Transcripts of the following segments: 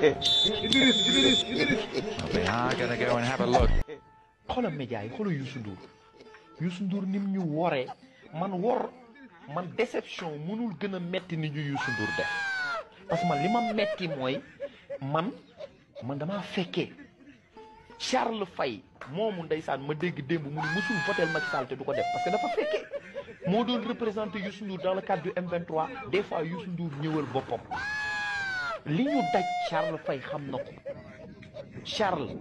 They are going to go and have a look. xoolal média yi xoolal Youssou Ndour nim ñu woree man déception mënul gën a metti ni ñu Youssou Ndour def parce que man li ma metti mooy man damaa fekkee Charles Faye moomu ndeysaan ma dégg démb mu ne mësul votel Macky Sall te du ko def parce que dafa fekkee moo doon représenté Youssou Ndour dans le cadre du M23 des fois Youssou Ndour ñëwal boppam li ñu daj Charles Faye xam na ko Charles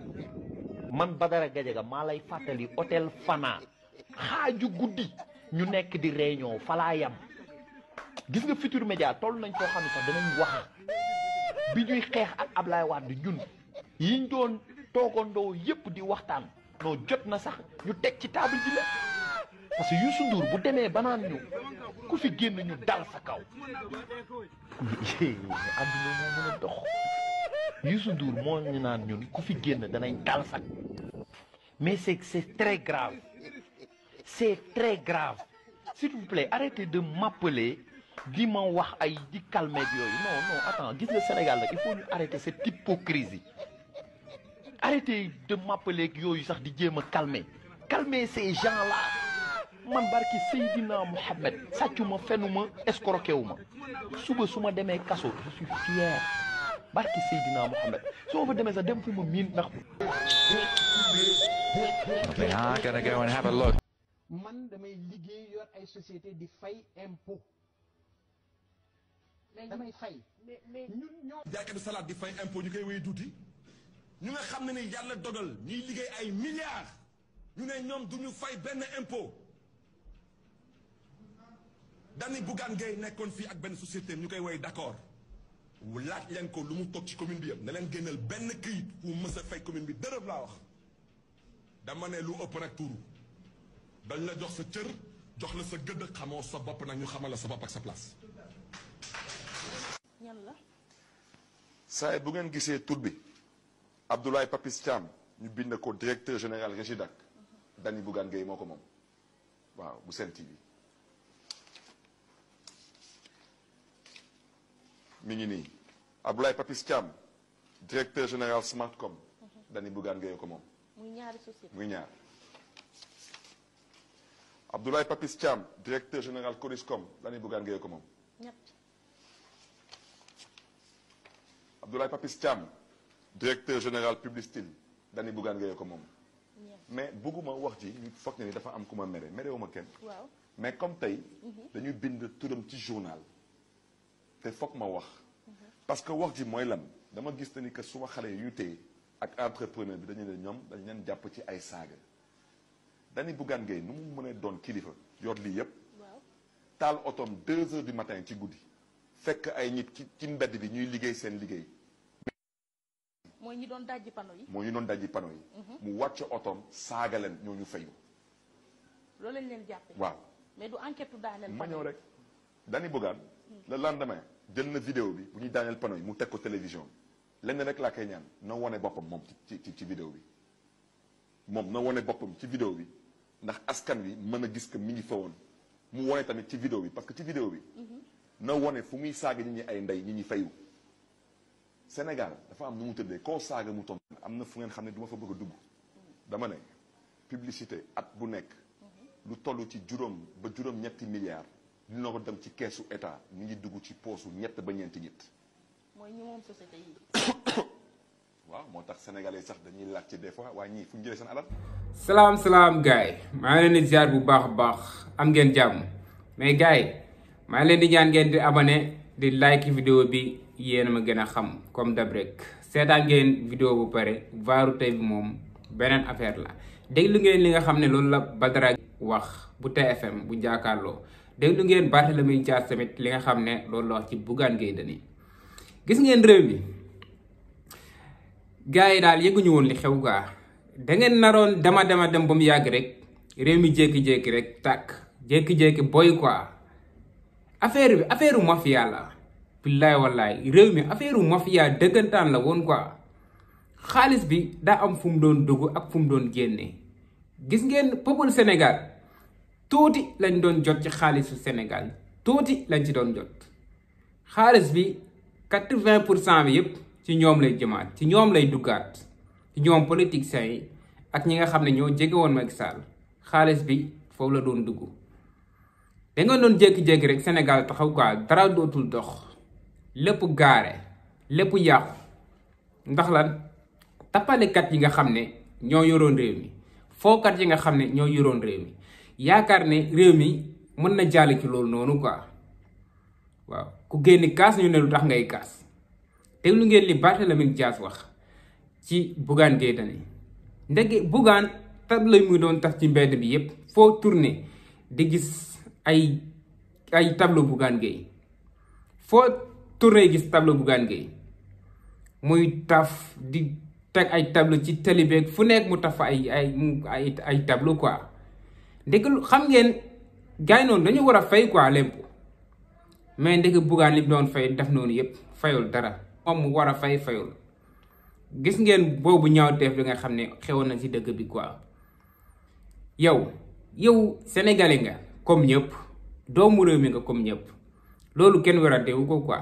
man Badara Gadiaga maa lay fàttali hôtel Fana xaaju guddi ñu nekk di réunion falaa yam gis nga Futurs Médias toll nañ koo xam ne sax danañ wax bi ñuy xeex ak Ablaye Wade ñun yiñ doon toogandoo yépp di waxtaan non jot na sax ñu teg ci table ji la parce que Youssou Ndour bu demee banaan ñu ku fi génn ñu dal sa kaw àdduna moo mën a dox Youssou Ndour moo ñu naan ñun ku fi génn danañ dal sa mais c'est très grave c'est très grave s'il vous plaît arrêtez de m'appeler di ma wax ay di calmer yooyu non attends gis nga Sénégal nag il faut ñu arrêter cette hypocrisie arrêtez de m'appeler yooyu sax di jéem a calmer ces gens là man barki Seydina Mohamed sàccuma fenuma escroqué wu ma suba su ma demee kaso je suis fier barki Seydina Mohamed su ma fa demee sax dem fu ma miin ndax They are going to go and have a look. man damay liggéey yor ay société di fay impôt damay fay mais ñun ñoo jaaykatu salade di fay impôt ñu koy wéy tuuti ñu nga xam ne ni yàlla dogal ñuy liggéey ay milliards ñu ne ñoom du ñu fay benn impôt Dany Bougane Gueye nekkoon fii ak benn société ñu koy woy d'accord laaj leen ko lu mu toog ci commune bi yëpp ne leen génneel benn këyit pour mës a fay commune bi dërëb laa wax dama ne lu ëpp nag tuuru dañ la jox sa cër jox la sa gëdd xamoo sa bopp nag ñu xamal la sa bopp ak sa place. ñan la. saa bu ngeen gisee tur bi Abdoulaye Papis Thiam ñu bind ko directeur général Régidac Dany Bougane Gueye moo ko moom waaw bu Sen TV mi ngi nii Abdoulaye Papis Thiam directeur général Smartcom Dany Bougane Gueye ko moom. muy ñaari société muy ñaar. Abdoulaye Papis Thiam directeur général Coriscom Dany Bougane Gueye ko moom. ñett. Abdoulaye Papis Thiam directeur général Publistil Dany Bougane Gueye ko moom. mais bëgguma wax ji ñu foog ne ni dafa am ku ma merewuma kenn. waaw mais comme tey. dañuy bind turam ci journal. te foog ma wax. parce que wax ji mooy lan dama gis ni que suma xale yu téye ak entrepreneur bi dañu ne ñoom dañ leen jàpp ci ay saaga. Dany Bougane Gueye nu mu mënee doon kilifa yor lii yëpp. taal otoom 2 heures du matin ci guddi. fekk ay nit ci mbedd bi ñuy liggéey seen liggéey. mooy ñi doon dajji panneau yi. mooy ñu doon dajji panneau yi. mu wàcc otoom saaga leen ñoo ñu fayu. loolu lañ leen jàppee. waaw mais du enquête tu daaneel. ma ñëw rek Dany Bougane le lendemain jël na vidéo bi bu ñuy daaneel panneau yi mu teg ko télévision lenn rek laa koy ñaan na wone boppam moom ci vidéo bi moom na wone boppam ci vidéo bi ndax askan wi mën a gis que mi ngi fa woon mu wone tamit ci vidéo bi parce que ci vidéo bi na wone fu muy saaga ñi ñi ay ndey ñi ñi fayu Sénégal dafa am nu mu tëddee koo saaga mu tomb am na fu ngeen xam ne du ma fa bëgg a dugg dama ne publicité at bu nekk lu toll ci juróom ba juróom-ñetti milliards dina ko dem ci keesu état ñu ngi dugg ci poosu ñett ba ñeenti nit. mooy ñi moom société yi. waaw moo tax sénégalais sax dañuy laaj ci des fois waaye ñii fu ñu jëlee seen alal. salaam gars yi maa ngi leen di ziar bu baax a baax am ngeen jàmm mais gars yi maa ngi leen di ñaan ngeen di abonné di like vidéo bi yéen a ma gën a xam comme dab rek seetaan ngeen vidéo bu pare Waarwi tey bi moom beneen affaire la déglu ngeen li nga xam ne loolu la Badara wax bu TFM bu jàkkaarloo déglu ngeen Barthélémy Dias tamit li nga xam ne loolu la wax ci Bougane Gueye Dany gis ngeen réew mi gars yi daal yëguñu woon li xew gaa da ngeen naroon dema dem ba mu yàgg rek réew mi jékki-jékki rek tàkk jékki-jékki boy quoi affaire bi affaire u mafia la billaay wallaay réew mi affaire u mafia dëggantaan la woon quoi xaalis bi daa am fu mu doon dugg ak fu mu doon génne gis ngeen peuple Sénégal tuuti lañ doon jot ci xaalisu Sénégal tuuti lañ ci doon jot xaalis bi 80% bi yëpp ci ñoom lay jëmaat ci ñoom lay duggaat ci ñoom politiciens yi ak ñi nga xam ne ñoo jege woon Macky Sall xaalis bi foofu la doon dugg. da nga doon jékki-jékki rek Sénégal taxaw quoi dara dootul dox lépp gaare lépp yàqu ndax lan tappalekat yi nga xam ne ñoo yoroon réew mi fookat yi nga xam ne ñoo yoroon réew mi yaakaar ne réew mi mën na jàll ci loolu noonu quoi waaw ku génn kaas ñu ne lu tax ngay kaas te lu ngeen li Barthélémy Dias wax ci Bougane Gueye Dany ndege Bougane tableau yi muy doon tax ci mbedd bi yépp foo tourné di gis ay tableau Bougane Gueye foo tourné gis tableau Bougane Gueye muy taf di teg ay tableau ci talibeeg fu nekk mu taf fa ay tableau quoi ndeke xam ngeen gars yi noonu dañu war a fay quoi l'impôt mais ndeke Bougane li doon fay def noonu yépp fayul dara moom mu war a fayul gis ngeen boobu ñaawteef li nga xam ne xewoon na ci dëkk bi quoi yow sénégalais nga comme ñëpp doomu réew mi nga comme ñëpp loolu kenn waratewu ko quoi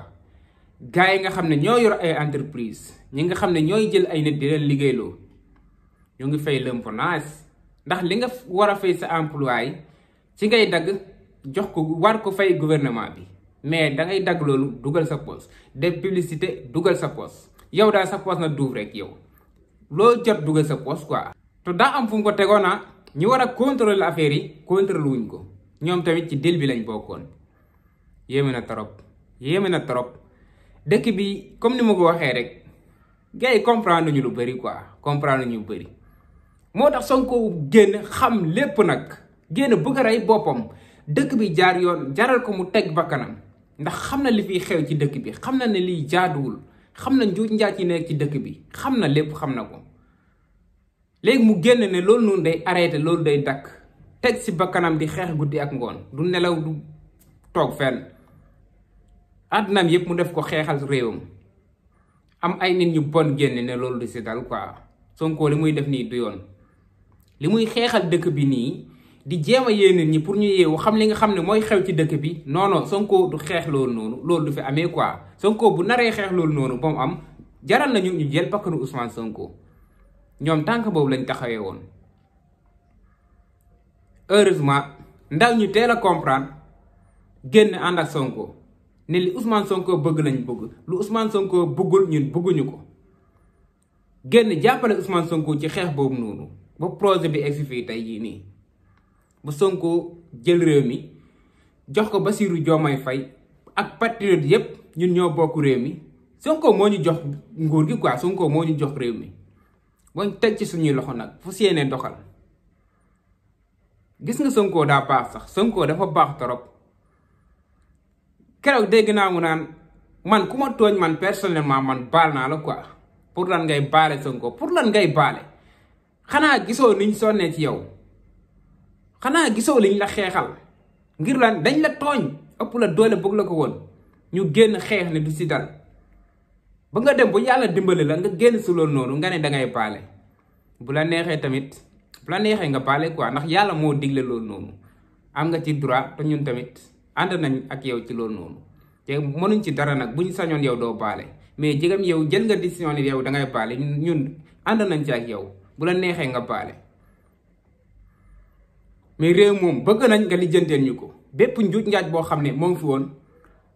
gars yi nga xam ne ñoo yor ay entreprise ñi nga xam ne ñooy jël ay nit di leen liggéeyloo ñu ngi fay l'impôt ndax li nga war a fay sa emploi ci ngay dagg jox ko war ko fay gouvernement bi mais da ngay dagg loolu dugal sa poche de publicité dugal sa poche yow daal sa poche na duuf rek yow loo jot dugal sa poche quoi. te daa am fu mu ko tegoon ñi war a contrôler affaire yi contrôler wuñ ko ñoom tamit ci deal bi lañ bokkoon yéeme na trop dëkk bi comme ni ma ko waxee rek gars yi comprendre ñu lu bëri quoi comprendre ñu bëri moo tax Sonko génn xam lépp nag génn bëgg a rey boppam dëkk bi jaar yoon jaral ko mu teg bakkanam ndax xam na li fiy xew ci dëkk bi xam na ne liy jaaduwul xam na njuuj njaaj yi nekk ci dëkk bi xam na lépp xam na ko léegi mu génn ne loolu noonu day arrêté loolu day dakk teg si bakkanam di xeex guddi ak ngoon du nelaw du toog fenn àddunaam yépp mu def ko xeexal réewam am ay nit ñu bon génn ne loolu du si dal quoi Sonko li muy def nii du yoon li muy xeexal dëkk bi nii di jéem a yee nit ñi pour ñu yeewu xam li nga xam ne mooy xew ci dëkk bi non Sonko du xeex loolu noonu loolu du fi amee quoi Sonko bu naree xeex loolu noonu ba mu am jaral nañu ñu jël bakkanu Ousmane Sonko ñoom tànk boobu lañ taxawee woon. heureusement ndaw ñu teel a comprendre génn ànd ak Sonko ne li Ousmane Sonko bëgg lañ bëgg lu Ousmane Sonko bëggul ñun bëgguñu ko génn jàppale Ousmane Sonko ci xeex boobu noonu ba projet bi egsi fii tey jii nii. ba Sonko jël réew mi jox ko Bassirou Diomaye Faye ak patriote yépp ñun ñoo bokk réew mi Sonko moo ñu jox nguur gi quoi Sonko moo ñu jox réew mi bañ teg ci suñuy loxo nag fu séenee doxal gis nga Sonko daa baax sax Sonko dafa baax torop keroog dégg naa mu naan man ku ma tooñ man personnellement man baal naa la quoi pour lan ngay baale Sonko pour lan ngay baale xanaa gisoo niñ sonnee ci yow xanaa gisoo liñ la xeexal ngir lan dañ la tooñ ëpp la doole bëgg la ko woon ñu génn xeex ne du si dal ba nga dem bu yàlla dimbali la nga génn si loolu noonu nga ne dangay baale bu la neexee tamit bu la neexee nga baale quoi ndax yàlla moo digle loolu noonu am nga ci droit te ñun tamit ànd nañ ak yow ci loolu noonu te mënuñ ci dara nag bu ñu sañoon yow doo baale mais jegam yow jël nga décision ni yow dangay baale ñun ànd nañ ci ak yow bu la neexee nga baale. mais réew moom bëgg nañ nga lijjanteel ñu ko bépp njuuj njaaj boo xam ne moo ngi fi woon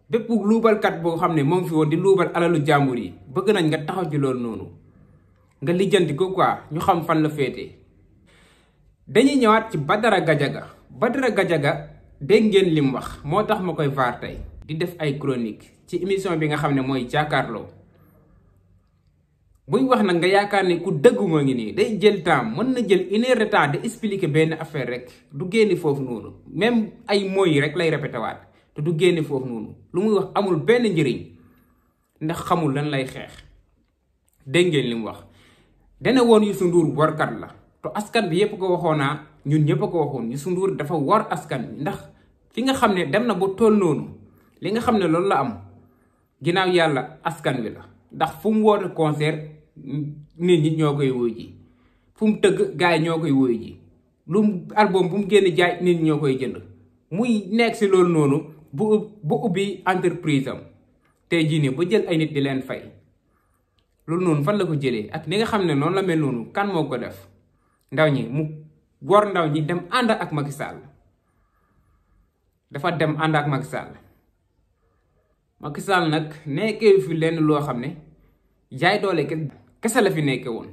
bépp luubalkat boo xam ne moo ngi fi woon di luubal alalu jàmbur yi bëgg nañ nga taxaw ci loolu noonu nga lijjanti ko quoi ñu xam fan la féetee. dañuy ñëwaat ci Badara Gadiaga dégg ngeen lim wax moo tax ma koy vaar tey di def ay chronique ci émission bi nga xam ne mooy jàkkaarloo buy wax nag nga yaakaar ne ku dëggu moo ngi nii day jël temps mën na jël 1 heure de temps de expliquer benn affaire rek du génne foofu noonu même ay mots yi rek lay répété waat te du génne foofu noonu lu muy wax amul benn njëriñ ndax xamul lan lay xeex. dégg ngeen li mu wax dana woon Youssou Ndour warkat la te askan bi yépp ko waxoon naa ñun ñëpp a ko waxoon Youssou Ndour dafa war askan bi ndax fi nga xam ne dem na ba toll noonu li nga xam ne loolu la am ginnaaw yàlla askan wi la ndax fu mu woote concert nit ñi ñoo koy wuy ji fu mu tëgg gars yi ñoo koy wuy ji lu album bu mu génn jaay nit ñi ñoo koy jënd muy nekk si loolu noonu bu ubbi entreprise am tey jii nii ba jël ay nit di leen fay loolu noonu fan la ko jëlee ak ni nga xam ne noonu la mel noonu kan moo ko def ndaw ñi mu wor ndaw ñi dem ànd ak Macky Sall dafa dem ànd ak Macky Sall Macky Sall nag nekkee fi lenn loo xam ne jaay doole kese la fi nekkee woon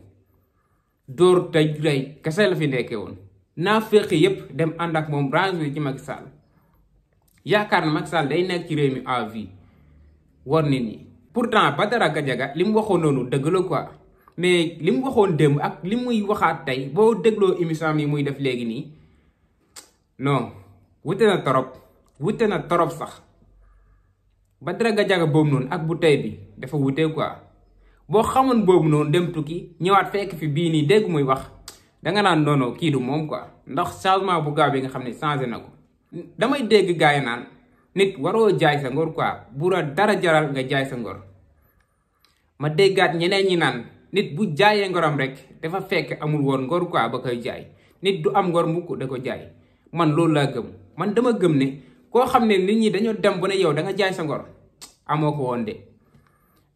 dóor tey rey kese la fi nekkee woon naa féqi yépp dem ànd ak moom range ci Macky Sall yaakaar na Macky Sall day nekk ci réew mi à vie war nit ñi pourtant Badara Gadiaga li mu waxoon noonu dëgg la quoi mais li mu waxoon démb ak li muy waxaat tey boo dégloo émission yi muy def léegi nii non wute na torop sax Badara Gadiaga boobu noonu ak bu tey bi dafa wute quoi boo xamoon boobu noonu dem tukki ñëwaat fekk fi bii nii dégg muy wax danga naan non kii du moom quoi ndax changement bu gaaw bi nga xam ne changé na ko damay dégg gars yi naan nit waroo jaay sa ngor quoi bu la dara jaral nga jaay sa ngor ma déggaat ñeneen ñi naan nit bu jaayee ngoram rek dafa fekk amul woon ngor quoi ba koy jaay nit du am ngor mukk da ko jaay man loolu laa gëm man dama gëm ne koo xam ne nit ñi dañoo dem ba ne yow da nga jaay sa ngor amoo ko woon de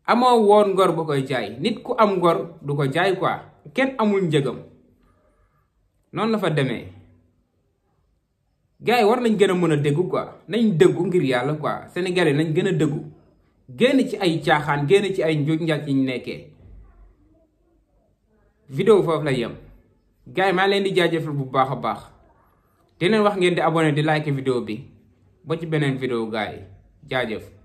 amoo woon ngor ba koy jaay nit ku am ngor du ko jaay quoi kenn amul njëgam noonu la fa demee gars yi war nañ gën a mën a déggu quoi nañ déggu ngir yàlla quoi sénégalais nañ gën a déggu génn ci ay caaxaan génn ci ay njuuj njaaj yi ñu nekkee vidéo foofu la yem gars yi maa leen di jaajëfal bu baax a baax di leen wax ngeen di abonné di like vidéo bi ba ci beneen vidéo gars yi jaajëf